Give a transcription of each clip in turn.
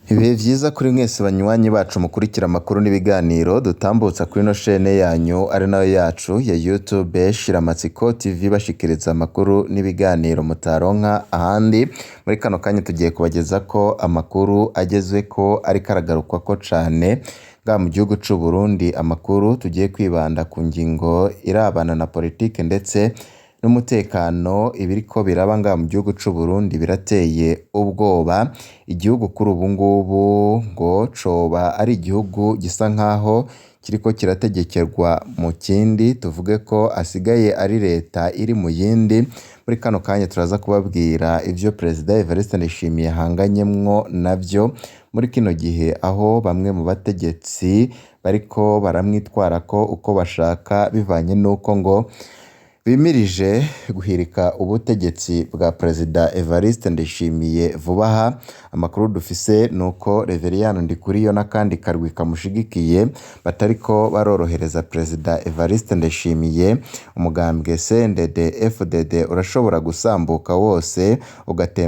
Ibihe vyiza kuri mwese banywanyi bacu mukurikira amakuru n'ibiganiro dutambutsa kuri ino shene yanyu ari nayo yacu ya YouTube Shiramatsiko TV, bashikiriza amakuru n'ibiganiro mutaronka ahandi. Muri kano kanya tugiye kubagezako amakuru agezweko ariko aragarukwako cane ngaha mu gihugu c'u Burundi, amakuru tugiye kwibanda ku ngingo irabana na politike ndetse n'umutekano. Ibiriko biraba ngaha mu gihugu c'u Burundi birateye ubwoba. Igihugu kuri ubu ngubu ngo coba ari igihugu gisa nkaho kiriko kirategekerwa mu kindi, tuvuge ko asigaye ari leta iri mu yindi. Muri kano kanya turaza kubabwira ivyo Perezida Evariste Ndayishimiye ahanganyemwo navyo muri kino gihe, aho bamwe mu bategetsi bariko baramwitwarako uko bashaka bivanye n'uko ngo bimirije guhirika ubutegetsi bwa Perezida Evariste Ndayishimiye vuba aha. Amakuru dufise nuko Reveriyani Ndikuriyo n'akandi karwi kamushigikiye batariko barorohereza Perezida Evariste Ndayishimiye. Umugambwe CNDD FDD urashobora gusambuka wose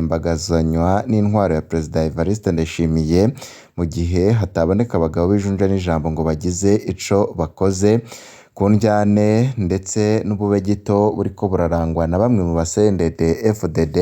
ugatembagazanywa n'intwaro ya Perezida Evariste Ndayishimiye mu gihe hataboneka abagabo b'ijunja n'ijambo ngo bagize ico bakoze ku ndyane ndetse n'ububegito buriko burarangwa na bamwe mu ba CNDD FDD.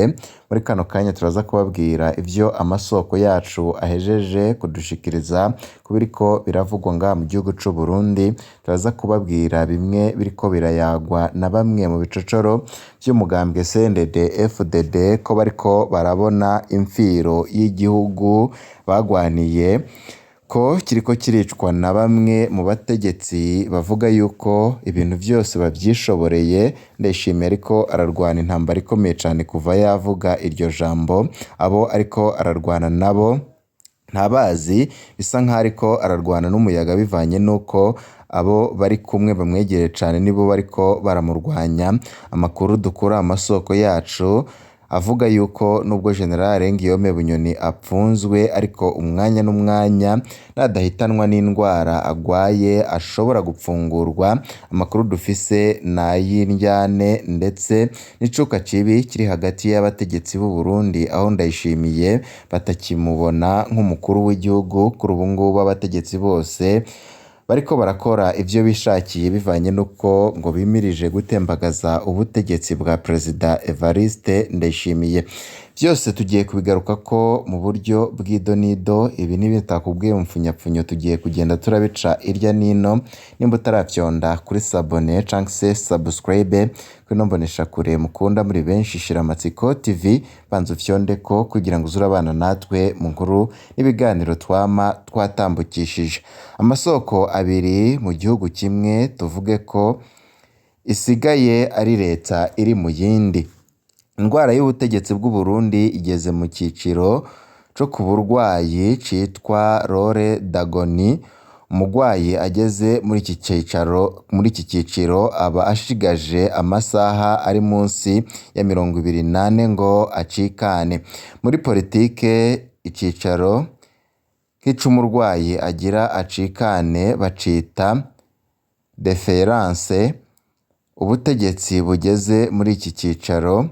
Muri kano kanya turaza kubabwira ivyo amasoko yacu ahejeje kudushikiriza ku biriko biravugwa ngaha mu gihugu c'u Burundi. Turaza kubabwira bimwe biriko birayagwa na bamwe mu bicocoro vy'umugambwe CNDD FDD ko bariko barabona imfiro y'igihugu bagwaniye ko kiriko kiricwa na bamwe mu bategetsi bavuga yuko ibintu vyose bavyishoboreye. Ndayishimiye ariko ararwana intambara ikomeye cane kuva yavuga iryo jambo, abo ariko ararwana nabo ntabazi, bisa nkaho ariko ararwana n'umuyaga bivanye n'uko abo bari kumwe bamwegereye cane nibo bariko baramurwanya. Amakuru dukura amasoko yacu avuga yuko nubwo General Guillaume Bunyoni apfunzwe, ariko umwanya n'umwanya nadahitanwa n'indwara agwaye ashobora gupfungurwa. Amakuru dufise n'ay'indyane ndetse n'icuka cibi kiri hagati y'abategetsi b'u Burundi, aho Ndayishimiye batakimubona nk'umukuru w'igihugu. Kuri ubu ngubu abategetsi bose bariko barakora ivyo bishakiye bivanye n'uko ngo bimirije gutembagaza ubutegetsi bwa Perezida Evariste Ndayishimiye. Vyose tugiye kubigarukako mu buryo bw'idonido, ibi ntibitakubwiye mu mfunyapfunyo, tugiye kugenda turabica irya nino. Nimba utaravyonda kuri sabone canke se subscribe kuri ino mboneshakure mukunda muri benshi Shiramatsiko TV, banza ufyondeko kugira ngo uze urabana natwe mu nkuru n'ibiganiro twama twatambukishije. Amasoko abiri mu gihugu kimwe, tuvuge ko isigaye ari leta iri mu yindi. Indwara y'ubutegetsi bw'u Burundi igeze mu ciciro co ku burwayi citwa rore d'agoni. Umurwayi ageze muri iki ciciro aba ashigaje amasaha ari munsi ya 24 ngo acikane. Muri politike icicaro nk'ic'umurwayi agira acikane bacita deference. Ubutegetsi bugeze muri iki cicaro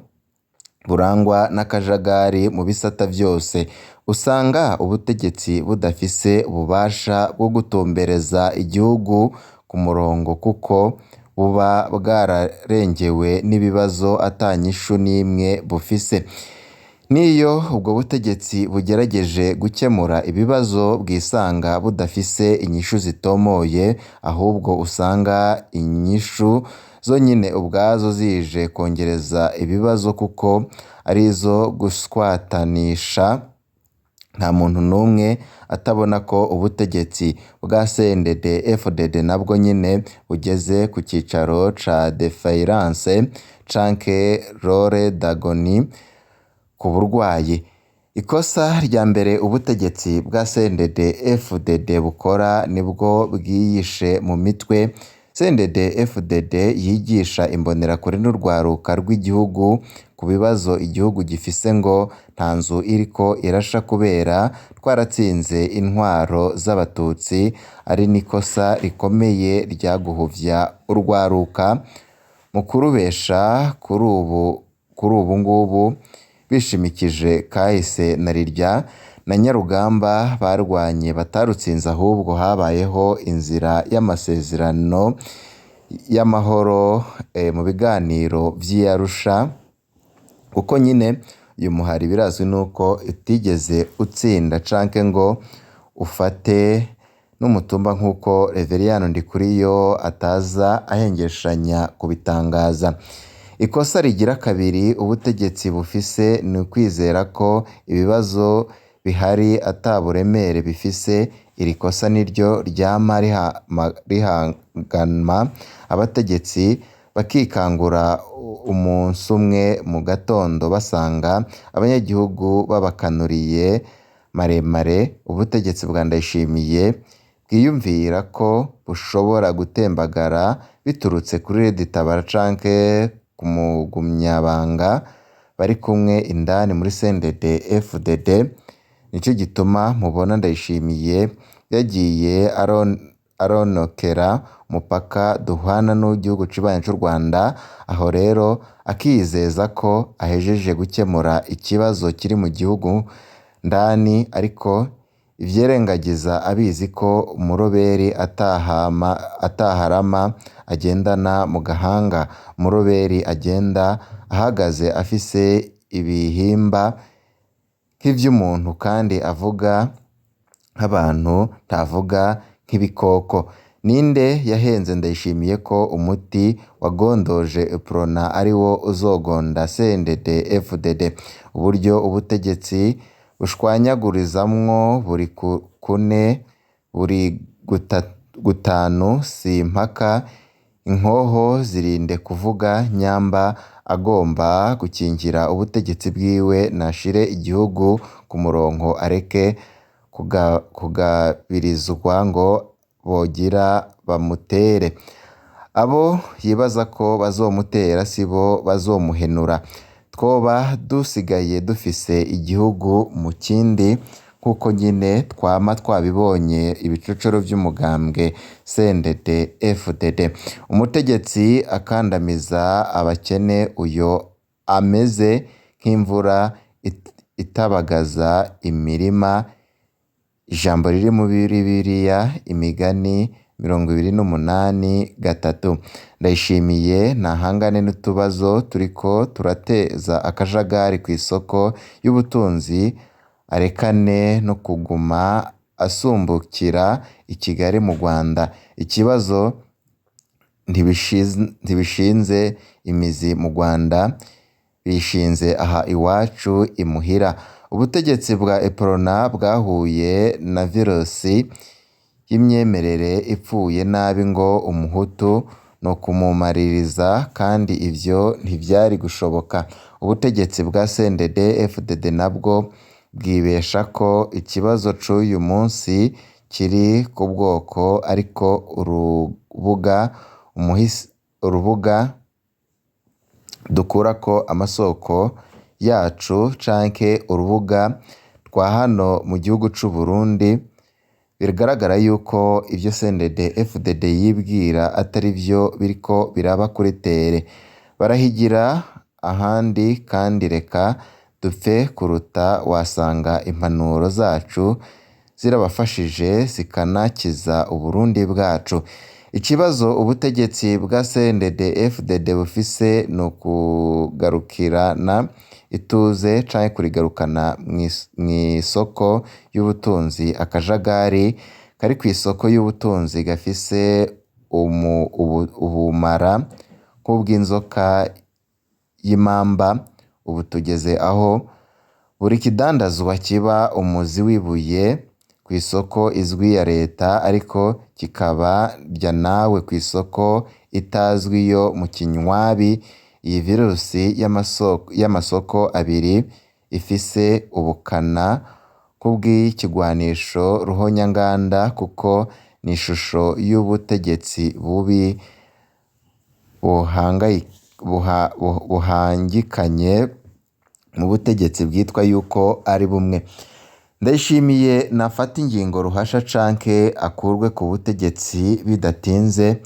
burangwa n'akajagari mu bisata vyose. Usanga ubutegetsi budafise ububasha bwo gutumbereza igihugu ku murongo kuko buba bwararengewe n'ibibazo ata nyishu n'imwe bufise. N'iyo ubwo butegetsi bugerageje gukemura ibibazo bwisanga budafise inyishu zitomoye, ahubwo usanga inyishu zonyene ubwazo zije kwongereza ibibazo kuko arizo guswatanisha. Nta muntu n'umwe atabona ko ubutegetsi bwa CNDD FDD nabwo nyene bugeze ku cicaro ca defaillance canke rore d'agoni ku burwayi. Ikosa rya mbere ubutegetsi bwa CNDD FDD bukora nibwo bwiyishe mu mitwe. CNDD FDD yigisha imbonerakure n'urwaruka rw'igihugu ku bibazo igihugu gifise ngo nta nzu iriko irasha kubera twaratsinze intwaro z'abatutsi, ari n'ikosa rikomeye ryaguhuvya urwaruka mu kurubesha kuri ubu ngubu bishimikije kahise na rirya. na Nyarugamba barwanye batarutsinze, ahubwo habayeho inzira y'amasezerano y'amahoro mu biganiro vy'i Arusha, kuko nyine uyu muhari birazwi nuko utigeze utsinda canke ngo ufate n'umutumba nk'uko Reveriyano Ndikuriyo ataza ahengeshanya kubitangaza. Ikosa rigira kabiri ubutegetsi bufise ni ukwizera ko ibibazo bihari ata buremere bifise. Iri kosa niryo ryama rihangama abategetsi bakikangura umunsi umwe mu gatondo basanga abanyagihugu babakanuriye maremare. Ubutegetsi bwa Ndayishimiye bwiyumvira ko bushobora gutembagara biturutse kuri Reditabara canke ku mugumyabanga bari kumwe indani muri CNDD FDD. Nico gituma mubona Ndayishimiye yagiye aronokera umupaka duhana n'igihugu cibanyi c'u Rwanda, aho rero akizeza ko ahejeje gukemura ikibazo kiri mu gihugu ndani, ariko ivyirengagiza abizi ko umuroberi ataharama agendana mu gahanga. Umuroberi agenda ahagaze afise ibihimba nk'ivy'umuntu kandi avuga nk'abantu, ntavuga nk'ibikoko. Ninde yahenze Ndayishimiye ko umuti wagondoje Uprona ariwo uzogonda CNDD FDD? Uburyo ubutegetsi bushwanyagurizamwo buri kune buri gutanu si impaka, inkoho zirinde kuvuga. Nyamba agomba gukingira ubutegetsi bwiwe nashire igihugu ku murongo, areke kugabirizwa ngo bogira bamutere. Abo yibaza ko bazomutera sibo bazomuhenura. Twoba dusigaye dufise igihugu mu kindi nk'uko nyine twama twabibonye ibicocoro vy'umugambwe CNDD FDD. Umutegetsi akandamiza abakene uyo ameze nk'imvura itabagaza imirima. Ijambo riri muri Bibiliya Imigani 28:3. Ndayishimiye ntahangane n'utubazo turiko turateza akajagari kw'isoko y'ubutunzi, arekane no kuguma asumbukira i Kigali mu Rwanda. Ikibazo ntibishinze imizi mu Rwanda, bishinze aha iwacu imuhira. Ubutegetsi bwa Uprona bwahuye na virusi y'imyemerere ipfuye nabi ngo umuhutu ni ukumumaririza, kandi ivyo ntivyari gushoboka. Ubutegetsi bwa CNDD FDD nabwo bwibesha ko ikibazo c'uyu munsi kiri ku bwoko, ariko urubuga dukurako amasoko yacu canke urubuga rwa hano mu gihugu c'u Burundi, bigaragara yuko ivyo CNDD FDD yibwira atari vyo biriko biraba kuri tere. Barahigira ahandi kandi reka dupfe kuruta, wasanga impanuro zacu zirabafashije zikanakiza Uburundi bwacu. Ikibazo ubutegetsi bwa CNDD FDD bufise ni ukugarukirana ituze canke kurigarukana mw'isoko y'ubutunzi. Akajagari kari kw'isoko y'ubutunzi gafise ubumara nk'ubw'inzoka y'imamba. Ubu tugeze aho buri kidandazwa kiba umuzi w'ibuye kw'isoko izwi ya leta, ariko kikaba rya nawe kw'isoko itazwi yo mu kinywabi. Iyi virusi y'amasoko abiri ifise ubukana nk'ubw'ikigwanisho ruhonyanganda, kuko ni ishusho y'ubutegetsi bubi buhangikanye mu butegetsi bwitwa yuko ari bumwe. Ndayishimiye nafata ingingo ruhasha canke akurwe ku butegetsi bidatinze.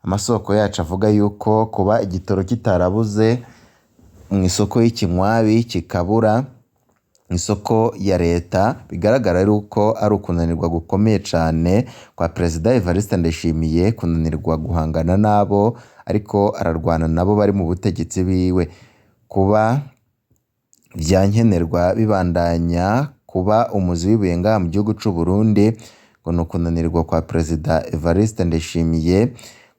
Amasoko yacu avuga yuko kuba igitoro kitarabuze mw'isoko y'ikinywabi kikabura, Isoko ya leta bigaragara yuko ari ukunanirwa gukomeye cane kwa Perezida Evariste Ndayishimiye, kunanirwa guhangana n'abo ariko ararwana nabo bari mu butegetsi biwe. Kuba vyankenerwa bibandanya kuba umuzi w'ibuye ngaha mu gihugu c'u Burundi, ngo ni ukunanirwa kwa Perezida Evariste Ndayishimiye,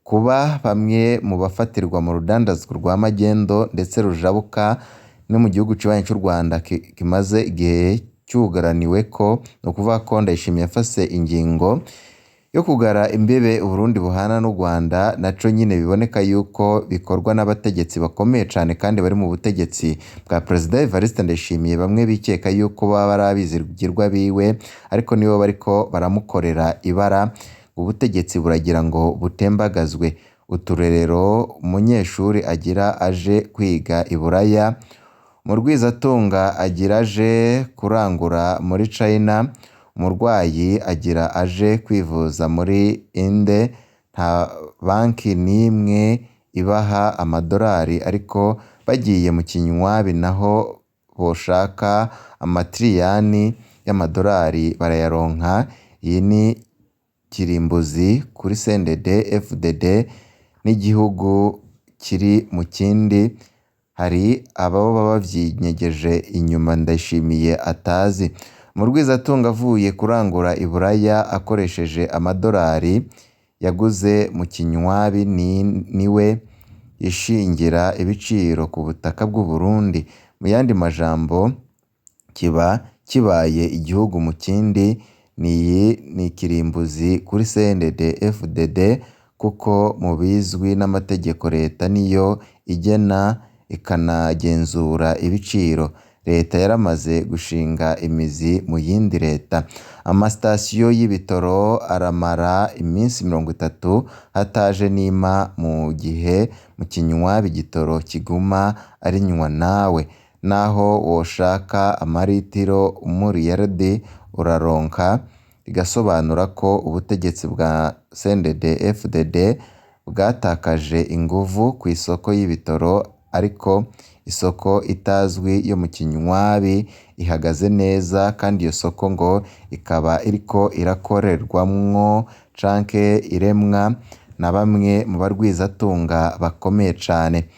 kuba bamwe mu bafatirwa mu rudandazwa rwa magendo ndetse rujabuka no mu gihugu kibanyi c'u Rwanda kimaze igihe cyugaraniweko, ni ukuvuga ko Ndayishimiye yafase ingingo yo kugara imbibe Uburundi buhana n'u Rwanda, naco nyene biboneka yuko bikorwa n'abategetsi bakomeye cane kandi bari mu butegetsi bwa Perezida Evariste Ndayishimiye, bamwe bikeka yuko baba ari abizigirwa biwe, ariko nibo bariko baramukorera ibara. Ubutegetsi buragira ngo butembagazwe. Uturerero umunyeshuri agira aje kwiga i Buraya, umurwizatunga agira aje kurangura muri China, umurwayi agira aje kwivuza muri Inde, nta banki n'imwe ibaha amadorari, ariko bagiye mu kinywabi naho boshaka amatiriyani y'amadorari barayaronka. Iyi ni kirimbuzi kuri CNDD FDD n'igihugu kiri mu kindi, hari ababa bavyinyegeje inyuma Ndayishimiye atazi. Umurwizatunga avuye kurangura i Buraya akoresheje amadorari yaguze mu kinywabi niwe yishingira ibiciro ku butaka bw'u Burundi. Mu yandi majambo kiba kibaye igihugu mu kindi. Iyi ni kirimbuzi kuri CNDD FDD kuko mu bizwi n'amategeko leta niyo igena ikanagenzura ibiciro. Leta yaramaze gushinga imizi mu yindi leta. Amasitasiyo y'ibitoro aramara iminsi 30 hataje n'ima, mu gihe mu kinywabi igitoro kiguma ari nywa nawe. Naho woshaka amaritiro umuriyaridi uraronka, bigasobanura ko ubutegetsi bwa CNDD FDD bwatakaje inguvu kw'isoko y'ibitoro, ariko isoko itazwi yo mu kinywabi ihagaze neza, kandi iyo soko ngo ikaba iriko irakorerwamwo canke iremwa na bamwe mu barwizatunga bakomeye cane.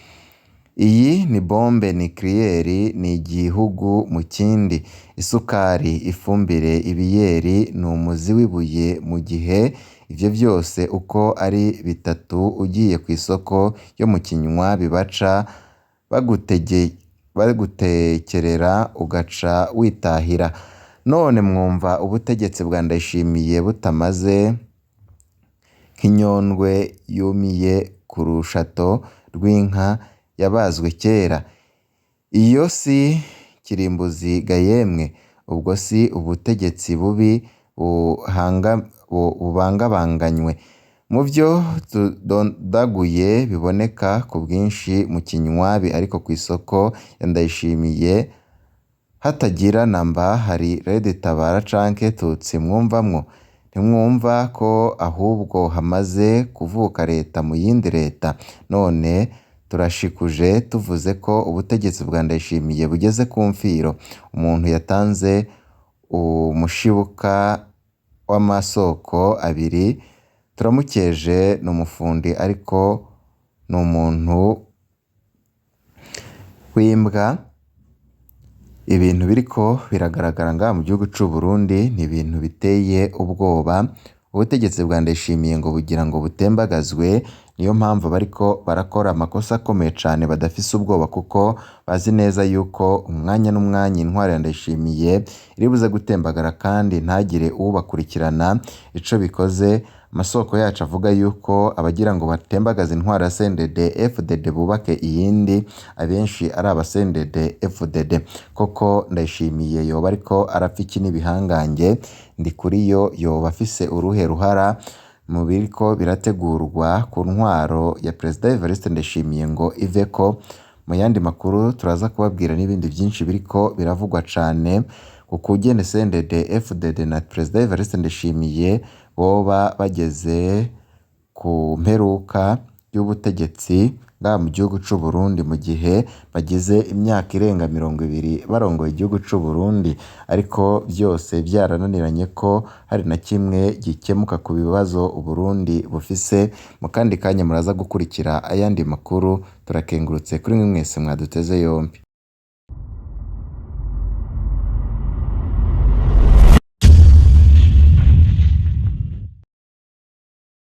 Iyi ni bombe nucléaire, ni igihugu mu kindi. Isukari, ifumbire, ibiyeri ni umuzi w'ibuye, mu gihe ivyo vyose uko ari bitatu ugiye kw'isoko yo mu kinywabi baca bagutekerera ugaca witahira. None mwumva ubutegetsi bwa Ndayishimiye butamaze nk'inyondwe yumiye ku rushato rw'inka yabazwe kera. Iyo si kirimbuzi ga yemwe, ubwo si ubutegetsi bubi bubangabanganywe. Mu vyo tudondaguye biboneka ku bwinshi mu kinywabi, ariko kw'isoko ya Ndayishimiye hatagira namba hari Red Tabara canke Tutsi mwumvamwo? Ntimwumva ko ahubwo hamaze kuvuka leta mu yindi leta? None turashikuje tuvuze ko ubutegetsi bwa Ndayishimiye bugeze ku mfiro. Umuntu yatanze umushibuka w'amasoko abiri turamukeje, ni umufundi ariko ni umuntu w'imbwa. Ibintu biriko biragaragara ngaha mu gihugu c'u Burundi ni ibintu biteye ubwoba. Ubutegetsi bwa Ndayishimiye ngo bugira ngo butembagazwe, niyo mpamvu bariko barakora amakosa akomeye cane badafise ubwoba, kuko bazi neza yuko umwanya n'umwanya intwaro ya Ndayishimiye iribuze gutembagara kandi ntagire uwubakurikirana. Ico bikoze, amasoko yacu avuga yuko abagira ngo batembagaze intwaro ya CNDD FDD bubake iyindi, abenshi ari aba CNDD FDD. Koko Ndayishimiye yoba ariko arapfa iki n'ibihangange? Ndikuriyo yoba afise uruhe ruhara mu biriko birategurwa ku ntwaro ya Perezida Evariste Ndayishimiye ngo iveko? Mu yandi makuru turaza kubabwira n'ibindi vyinshi biriko biravugwa cane ku kugene CNDD FDD na Perezida Evariste Ndayishimiye boba bageze ku mperuka y'ubutegetsi. ngaha mu gihugu c'u Burundi mu gihe bagize imyaka irenga 20 barongoye igihugu c'u Burundi, ariko vyose vyarananiranye ko hari na kimwe gikemuka ku bibazo Uburundi bufise. Mu kandi kanya muraza gukurikira ayandi makuru, turakengurutse kuri mwe mwese mwaduteze yompi.